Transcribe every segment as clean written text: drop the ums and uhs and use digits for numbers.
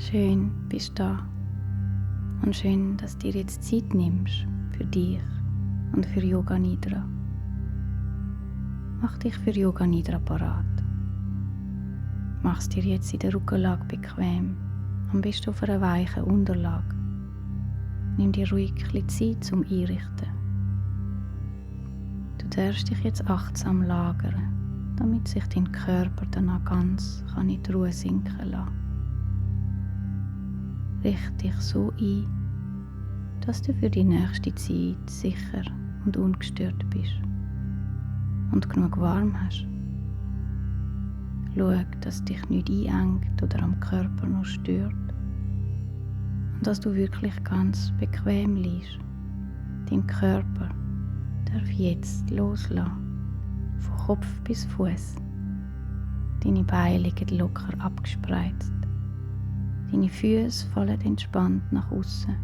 Schön bist du da und schön, dass du dir jetzt Zeit nimmst für dich und für Yoga Nidra. Mach dich für Yoga Nidra parat. Mach es dir jetzt in der Rückenlage bequem, am besten auf einer weichen Unterlage. Nimm dir ruhig ein bisschen Zeit zum Einrichten. Du darfst dich jetzt achtsam lagern, damit sich dein Körper danach ganz in die Ruhe sinken lassen. Richte dich so ein, dass du für die nächste Zeit sicher und ungestört bist und genug warm hast. Schau, dass dich nicht einengt oder am Körper noch stört und dass du wirklich ganz bequem liegst. Dein Körper darf jetzt loslassen, von Kopf bis Fuß. Deine Beine liegen locker abgespreizt. Deine Füße fallen entspannt nach außen.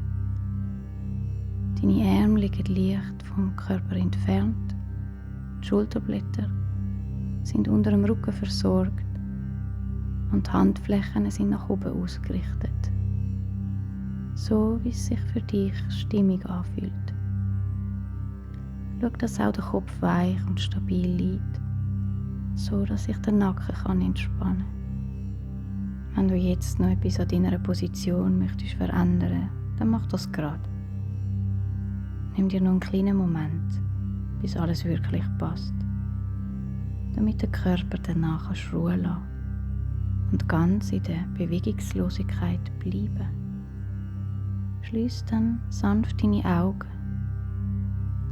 Deine Arme liegen leicht vom Körper entfernt. Die Schulterblätter sind unter dem Rücken versorgt und die Handflächen sind nach oben ausgerichtet. So wie es sich für dich stimmig anfühlt. Schau, dass auch der Kopf weich und stabil liegt, so dass sich der Nacken entspannen kann. Wenn du jetzt noch etwas an deiner Position möchtest verändern, dann mach das gerade. Nimm dir noch einen kleinen Moment, bis alles wirklich passt, damit der Körper danach Ruhe lassen und ganz in der Bewegungslosigkeit bleiben. Schließ dann sanft deine Augen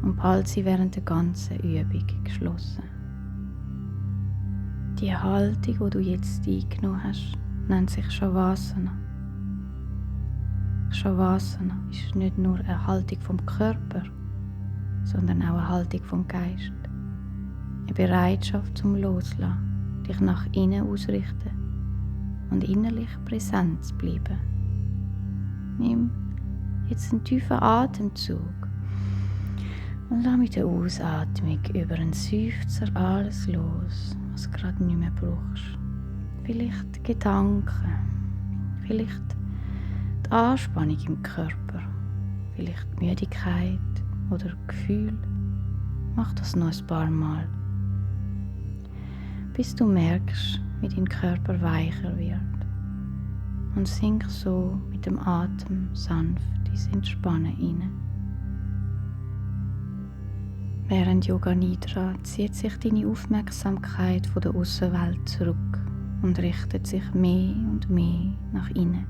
und behalte sie während der ganzen Übung geschlossen. Die Haltung, die du jetzt eingenommen hast, nennt sich Shavasana. Shavasana ist nicht nur eine Haltung vom Körper, sondern auch eine Haltung vom Geist. Eine Bereitschaft zum Loslassen, dich nach innen ausrichten und innerlich präsent zu bleiben. Nimm jetzt einen tiefen Atemzug und lass mit der Ausatmung über einen Seufzer alles los, was du gerade nicht mehr brauchst. Vielleicht Gedanken, vielleicht die Anspannung im Körper, vielleicht Müdigkeit oder Gefühl. Mach das noch ein paar Mal, bis du merkst, wie dein Körper weicher wird. Und sink so mit dem Atem sanft ins Entspannen hinein. Während Yoga Nidra zieht sich deine Aufmerksamkeit von der Aussenwelt zurück und richtet sich mehr und mehr nach innen.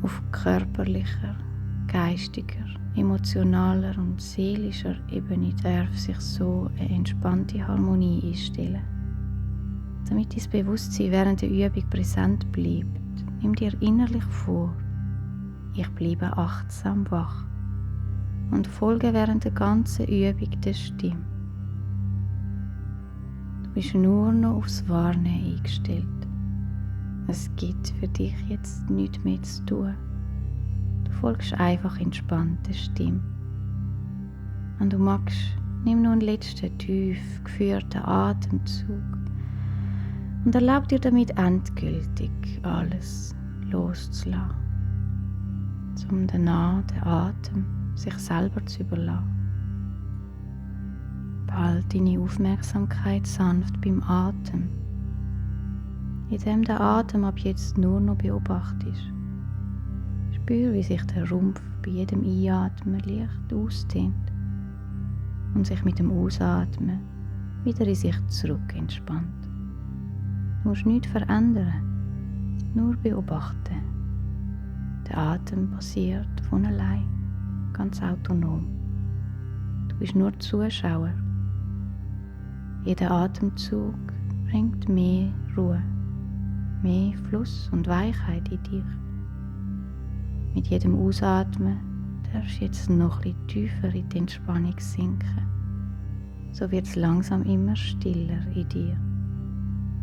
Auf körperlicher, geistiger, emotionaler und seelischer Ebene darf sich so eine entspannte Harmonie einstellen. Damit dein Bewusstsein während der Übung präsent bleibt, nimm dir innerlich vor, ich bleibe achtsam wach und folge während der ganzen Übung der Stimme. Du bist nur noch aufs Wahrnehmen eingestellt. Es gibt für dich jetzt nichts mehr zu tun. Du folgst einfach entspannt der Stimme. Wenn du magst, nimm noch einen letzten tief geführten Atemzug und erlaub dir damit endgültig alles loszulassen, um danach den Atem sich selber zu überlassen. Behalte deine Aufmerksamkeit sanft beim Atem, indem der Atem ab jetzt nur noch beobachtest. Spür, wie sich der Rumpf bei jedem Einatmen leicht ausdehnt und sich mit dem Ausatmen wieder in sich zurück entspannt. Du musst nichts verändern, nur beobachten. Der Atem passiert von allein, ganz autonom. Du bist nur Zuschauer. Jeder Atemzug bringt mehr Ruhe, mehr Fluss und Weichheit in dich. Mit jedem Ausatmen darfst du jetzt noch ein bisschen tiefer in die Entspannung sinken. So wird es langsam immer stiller in dir.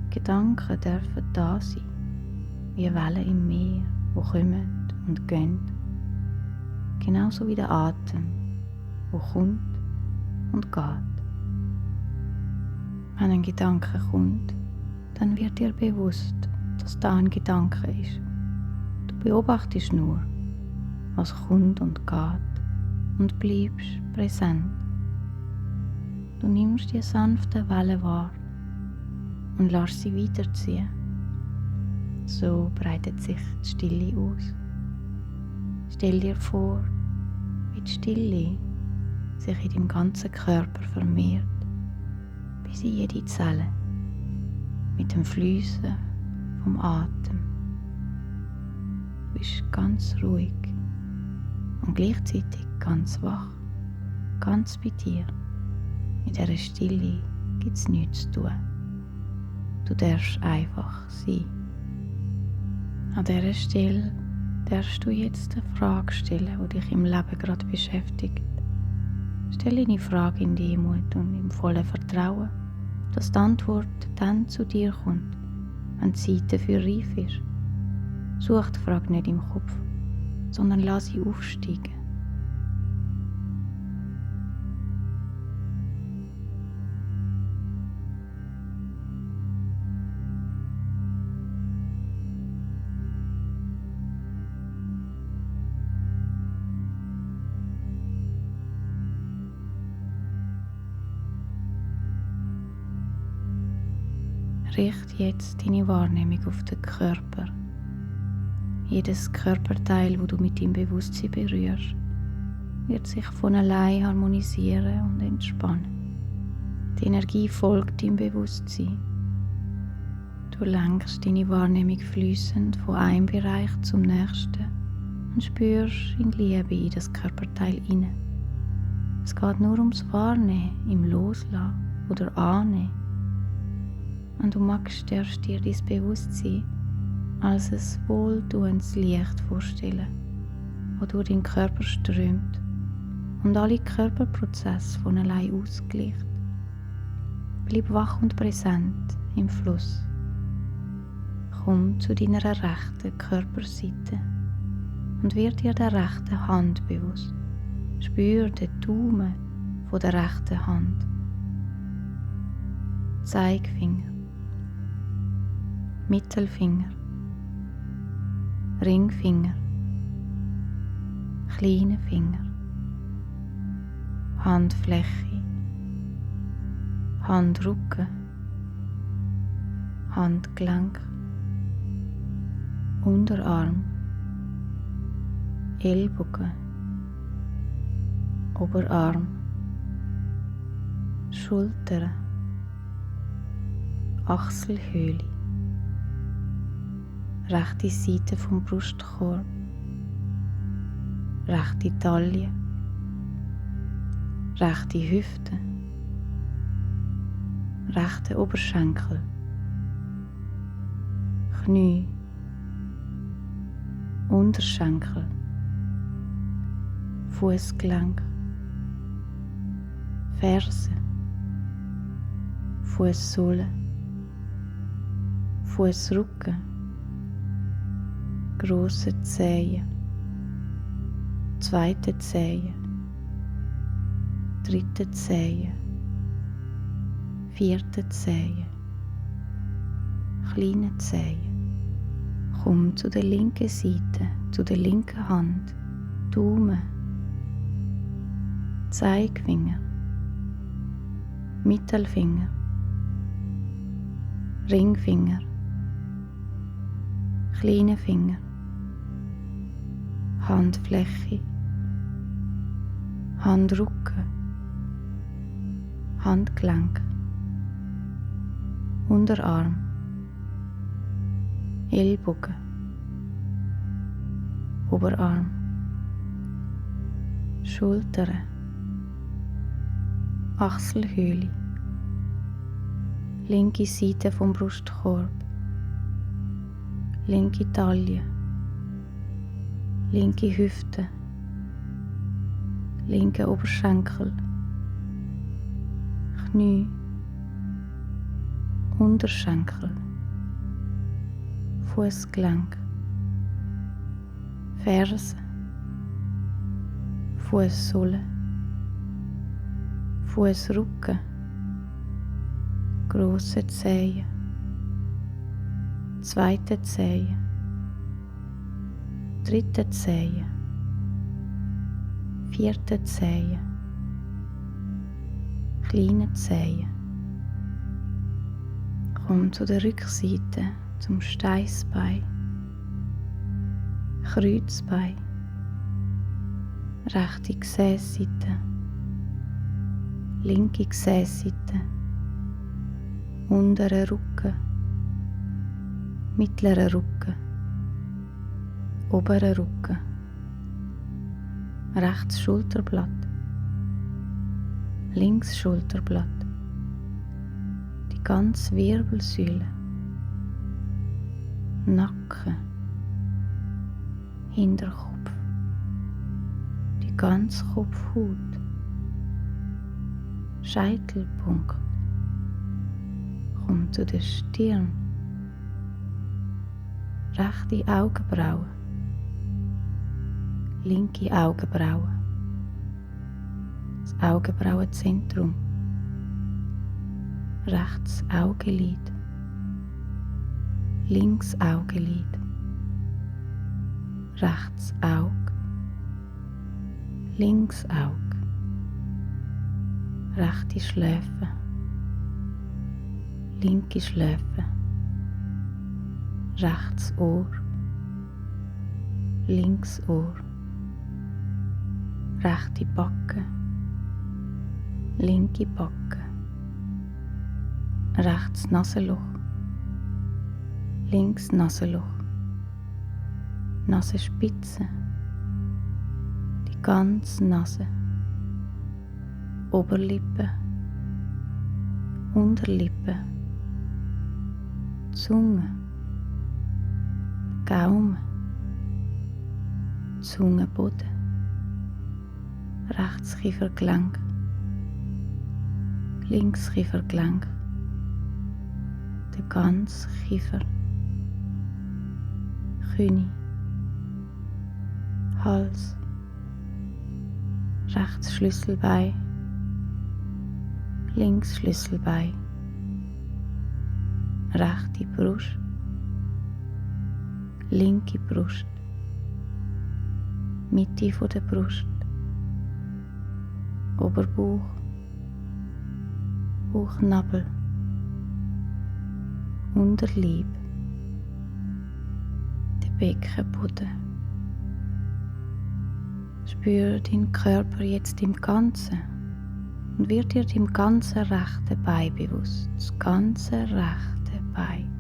Gedanken dürfen da sein, wie Wellen im Meer, die kommen und gehen. Genauso wie der Atem, der kommt und geht. Wenn ein Gedanke kommt, dann wird dir bewusst, dass da ein Gedanke ist. Du beobachtest nur, was kommt und geht und bleibst präsent. Du nimmst die sanfte Welle wahr und lässt sie weiterziehen. So breitet sich die Stille aus. Stell dir vor, wie die Stille sich in deinem ganzen Körper vermehrt, bis in jede Zelle, mit dem Fließen vom Atem. Du bist ganz ruhig und gleichzeitig ganz wach, ganz bei dir. In dieser Stille gibt es nichts zu tun. Du darfst einfach sein. An dieser Stelle darfst du jetzt eine Frage stellen, die dich im Leben gerade beschäftigt. Stell deine Frage in Demut und im vollen Vertrauen, dass die Antwort dann zu dir kommt, wenn die Zeit dafür reif ist. Such die Frage nicht im Kopf, sondern lass sie aufsteigen. Richte jetzt deine Wahrnehmung auf den Körper. Jedes Körperteil, das du mit deinem Bewusstsein berührst, wird sich von allein harmonisieren und entspannen. Die Energie folgt deinem Bewusstsein. Du lenkst deine Wahrnehmung fließend von einem Bereich zum nächsten und spürst in Liebe in das Körperteil hinein. Es geht nur ums Wahrnehmen, im Loslassen oder Annehmen. Und du magst, darfst dir dein Bewusstsein als ein wohltuendes Licht vorstellen, das durch deinen Körper strömt und alle Körperprozesse von allein ausgleicht. Bleib wach und präsent im Fluss. Komm zu deiner rechten Körperseite und wird dir der rechten Hand bewusst. Spür den Daumen von der rechten Hand. Zeigefinger, Mittelfinger, Ringfinger, kleine Finger, Handfläche, Handrücken, Handgelenk, Unterarm, Ellbogen, Oberarm, Schultern, Achselhöhle, rechte Seite vom Brustkorb, rechte Taille, rechte Hüfte, rechte Oberschenkel, Knie, Unterschenkel, Fußgelenk, Ferse, Fußsohle, Fußrücken, grosse Zehen, zweite Zehen, dritte Zehen, vierte Zehen, kleine Zehen. Komm zu der linken Seite, zu der linken Hand, Daumen, Zeigefinger, Mittelfinger, Ringfinger, kleine Finger, Handfläche, Handrücken, Handgelenk, Unterarm, Ellbogen, Oberarm, Schultern, Achselhöhle, linke Seite vom Brustkorb, linke Taille, linke Hüfte, linke Oberschenkel, Knie, Unterschenkel, Fußgelenk, Ferse, Fußsohle, Fußrücken, grosse Zehen, zweite Zehe, dritte Zehe, vierte Zehe, kleine Zehe. Komm zu der Rückseite, zum Steißbein, Kreuzbein, rechte Gesäßseite, linke Gesäßseite, unterer Rücken, mittlerer Rücken, oberer Rücken, rechts Schulterblatt, links Schulterblatt, die ganze Wirbelsäule, Nacken, Hinterkopf, die ganze Kopfhaut, Scheitelpunkt. Komm zu der Stirn, rechte Augenbraue, linke Augenbraue, das Augenbrauenzentrum, rechts Augenlid, links Augenlid, rechts Auge, links Auge, rechte Schläfe, linke Schläfe, rechts Ohr, links Ohr, rechte Backe, linke Backe, rechts Nasenloch, links Nasenloch, Nasenspitze, die ganze Nase, Oberlippe, Unterlippe, Zunge, Gaumen, Zungenboden, rechts Kiefergelenk, links Kiefergelenk, der ganze Kiefer, Knie, Hals, rechts Schlüsselbein, links Schlüsselbein, rechte Brust, linke Brust, Mitte von der Brust, Oberbauch, Bauchnabel, Unterleib, der Beckenboden. Spüre deinen Körper jetzt im Ganzen und wird dir dem ganzen rechten Bein bewusst. Das ganze rechte Bein.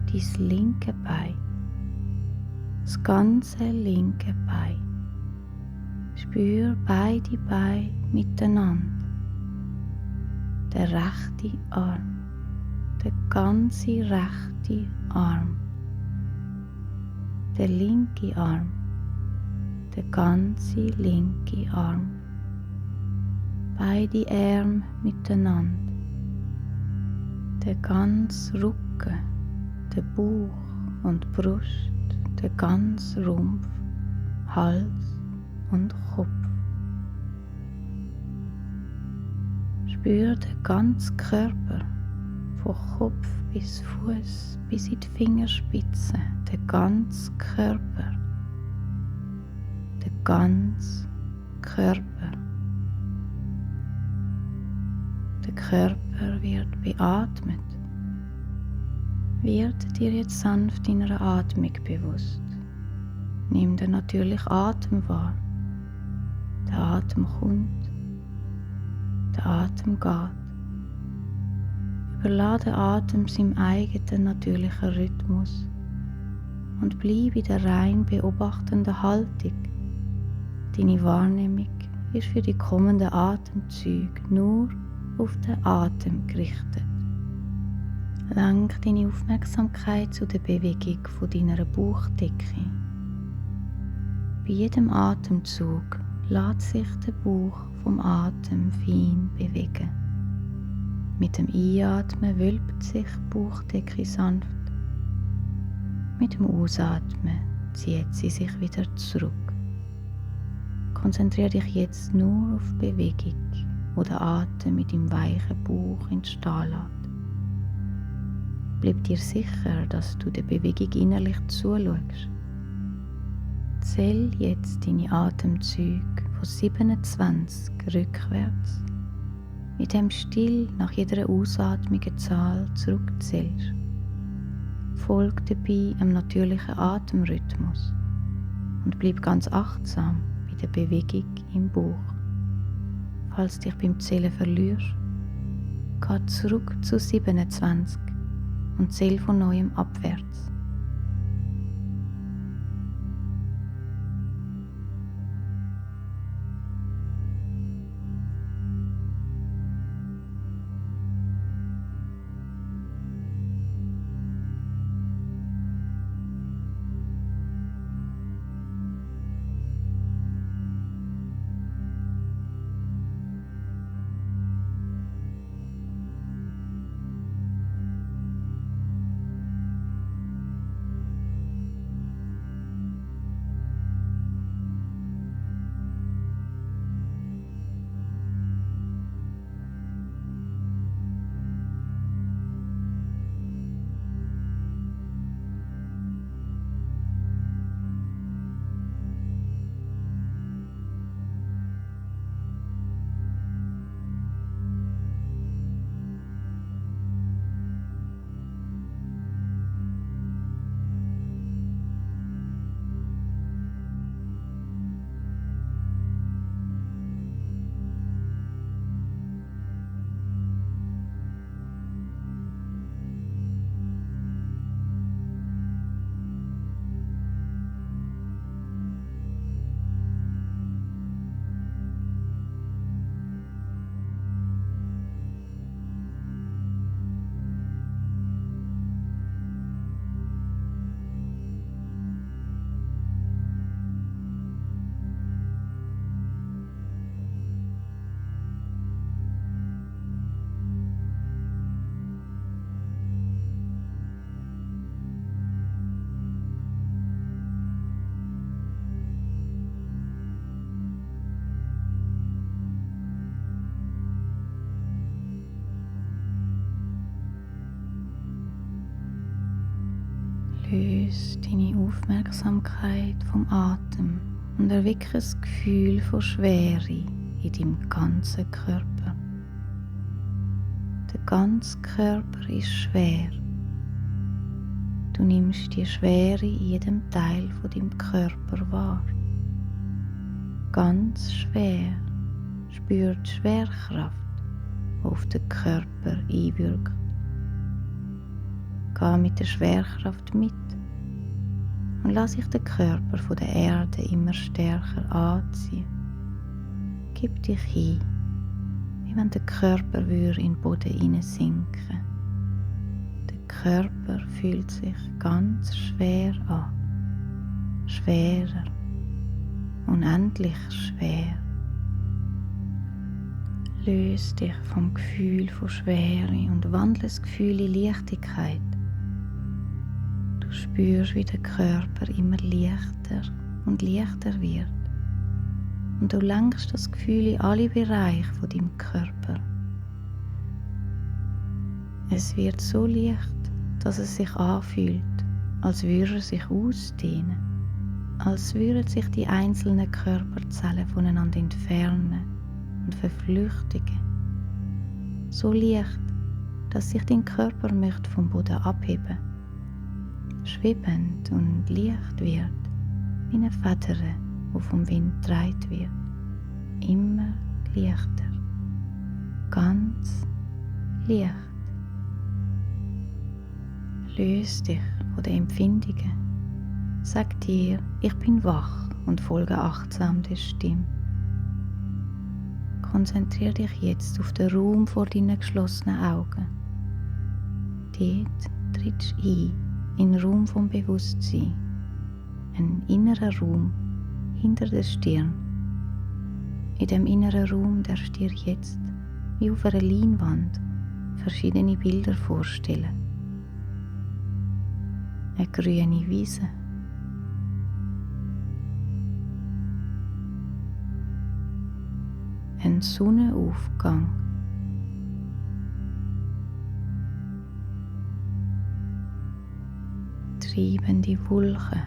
Dein linke Bein. Das ganze linke Bein. Spür beide Beine miteinander. Der rechte Arm. Der ganze rechte Arm. Der linke Arm. Der ganze linke Arm. Beide Arme miteinander. Der ganze Rücken, der Bauch und Brust, der ganze Rumpf, Hals und Kopf. Spür den ganzen Körper, von Kopf bis Fuß bis in die Fingerspitzen, der ganze Körper. Der ganze Körper. Der Körper wird beatmet. Wird dir jetzt sanft deiner Atmung bewusst. Nimm den natürlichen Atem wahr. Der Atem kommt. Der Atem geht. Überlasse den Atem seinem eigenen natürlichen Rhythmus und bleib in der rein beobachtenden Haltung. Deine Wahrnehmung ist für die kommenden Atemzüge nur auf den Atem gerichtet. Lenk deine Aufmerksamkeit zu der Bewegung von deiner Bauchdecke. Bei jedem Atemzug lässt sich der Bauch vom Atem fein bewegen. Mit dem Einatmen wölbt sich die Bauchdecke sanft. Mit dem Ausatmen zieht sie sich wieder zurück. Konzentriere dich jetzt nur auf die Bewegung, wo der Atem mit dem weichen Bauch entstehen lässt. Bleib dir sicher, dass du der Bewegung innerlich zuschaust. Zähl jetzt deine Atemzüge von 27 rückwärts, indem still nach jeder Ausatmung eine Zahl zurückzählst. Folg dabei einem natürlichen Atemrhythmus und bleib ganz achtsam bei der Bewegung im Bauch. Falls du dich beim Zählen verlierst, geh zurück zu 27 und zähl von neuem abwärts. Löse deine Aufmerksamkeit vom Atem und erwecke ein Gefühl von Schwere in deinem ganzen Körper. Der ganze Körper ist schwer. Du nimmst die Schwere in jedem Teil von deinem Körper wahr. Ganz schwer spürt die Schwerkraft, die auf den Körper einwirkt. Geh mit der Schwerkraft mit und lass sich den Körper von der Erde immer stärker anziehen. Gib dich hin, wie wenn der Körper in den Boden hineinsinken. Der Körper fühlt sich ganz schwer an, schwerer, unendlich schwer. Löse dich vom Gefühl von Schwere und wandle das Gefühl in Leichtigkeit. Du spürst, wie der Körper immer leichter und leichter wird. Und du lenkst das Gefühl in alle Bereiche von deinem Körper. Es wird so leicht, dass es sich anfühlt, als würde er sich ausdehnen, als würden sich die einzelnen Körperzellen voneinander entfernen und verflüchtigen. So leicht, dass sich dein Körper möchte vom Boden abheben, schwebend und leicht wird, wie eine Feder, die vom Wind getragen wird. Immer leichter, ganz leicht. Löse dich von den Empfindungen. Sag dir, ich bin wach und folge achtsam der Stimme. Konzentriere dich jetzt auf den Raum vor deinen geschlossenen Augen. Dort trittst du ein in den Raum vom Bewusstsein, ein innerer Raum hinter der Stirn. In dem inneren Raum darfst du dir jetzt, wie auf einer Leinwand, verschiedene Bilder vorstellen. Eine grüne Wiese, ein Sonnenaufgang, treibende Wolken.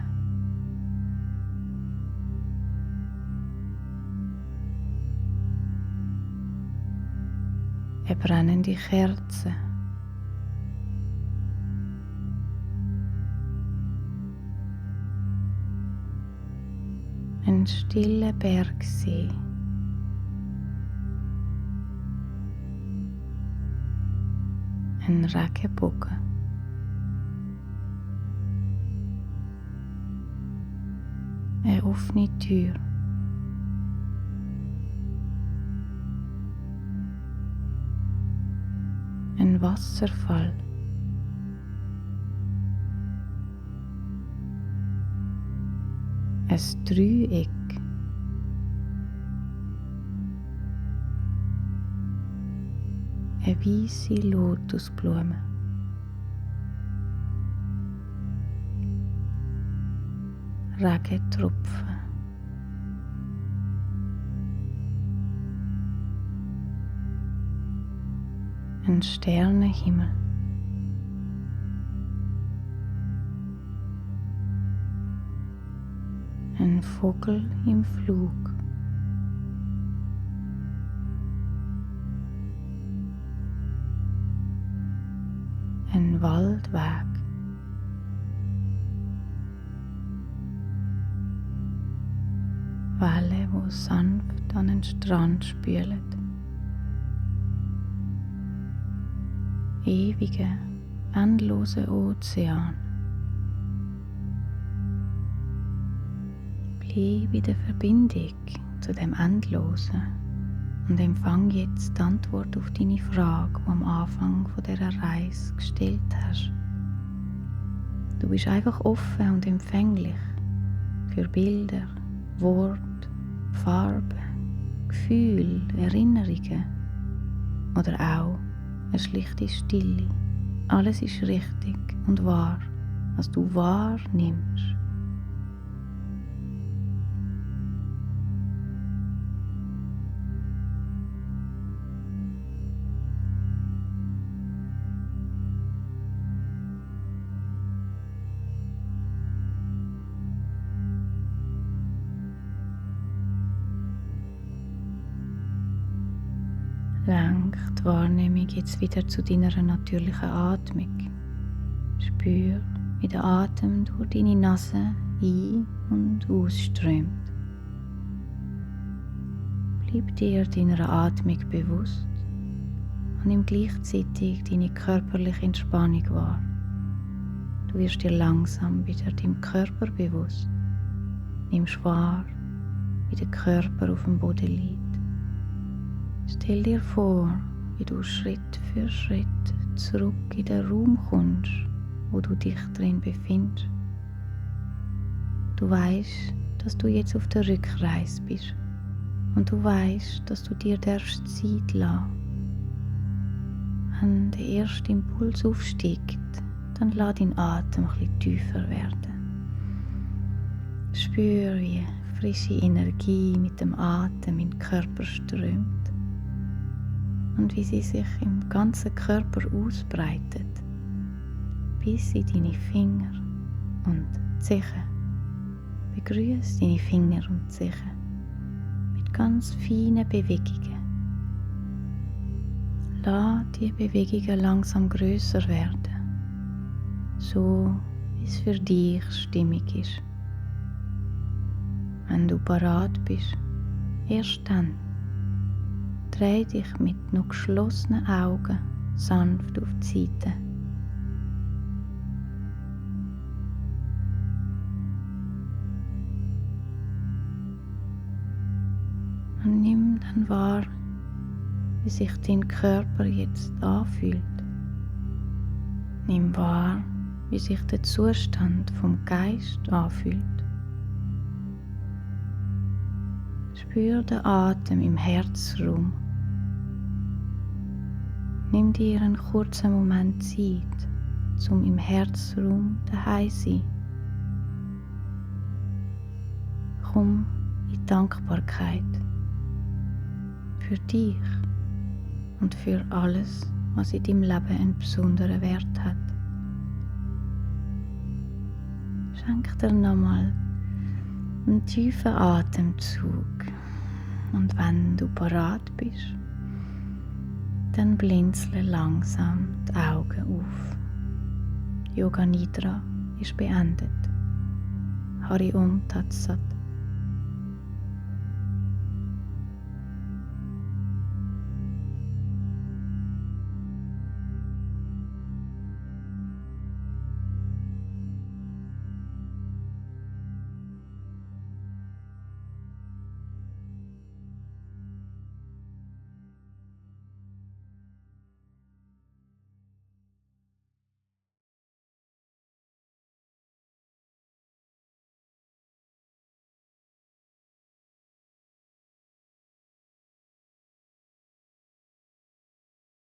Eine brennende Kerze. Ein stiller Bergsee. Ein Regenbogen. Eine offene Tür. Ein Wasserfall. Ein Dreieck. Eine weisse Lotusblume. Regentropfen. Ein Sternenhimmel. Ein Vogel im Flug. Ein Waldweg. Wellen, die sanft an den Strand spülen. Ewiger, endloser Ozean. Bleib in der Verbindung zu dem Endlosen und empfang jetzt die Antwort auf deine Frage, die du am Anfang dieser Reise gestellt hast. Du bist einfach offen und empfänglich für Bilder, Worte, Farben, Gefühle, Erinnerungen oder auch eine schlichte Stille. Alles ist richtig und wahr, was du wahrnimmst. Lenk die Wahrnehmung jetzt wieder zu deiner natürlichen Atmung. Spür, wie der Atem durch deine Nase ein- und ausströmt. Bleib dir deiner Atmung bewusst und nimm gleichzeitig deine körperliche Entspannung wahr. Du wirst dir langsam wieder deinem Körper bewusst. Nimmst wahr, wie der Körper auf dem Boden liegt. Stell dir vor, wie du Schritt für Schritt zurück in den Raum kommst, wo du dich drin befindest. Du weißt, dass du jetzt auf der Rückreise bist und du weißt, dass du dir darfst Zeit lassen. Wenn der erste Impuls aufsteigt, dann lass deinen Atem ein bisschen tiefer werden. Spür, wie frische Energie mit dem Atem in den Körper strömt und wie sie sich im ganzen Körper ausbreitet, bis in deine Finger und Zehen. Begrüße deine Finger und Zehen mit ganz feinen Bewegungen. Lass die Bewegungen langsam grösser werden, so wie es für dich stimmig ist. Wenn du parat bist, erst dann dreh dich mit noch geschlossenen Augen sanft auf die Seite. Und nimm dann wahr, wie sich dein Körper jetzt anfühlt. Nimm wahr, wie sich der Zustand vom Geist anfühlt. Spür den Atem im Herzraum. Nimm dir einen kurzen Moment Zeit, um im Herzraum daheim zu sein. Komm in Dankbarkeit für dich und für alles, was in deinem Leben einen besonderen Wert hat. schenk dir nochmal einen tiefen Atemzug. Und wenn du parat bist, dann blinzle langsam die Augen auf. Yoga Nidra ist beendet. Hari Om Tat Sat.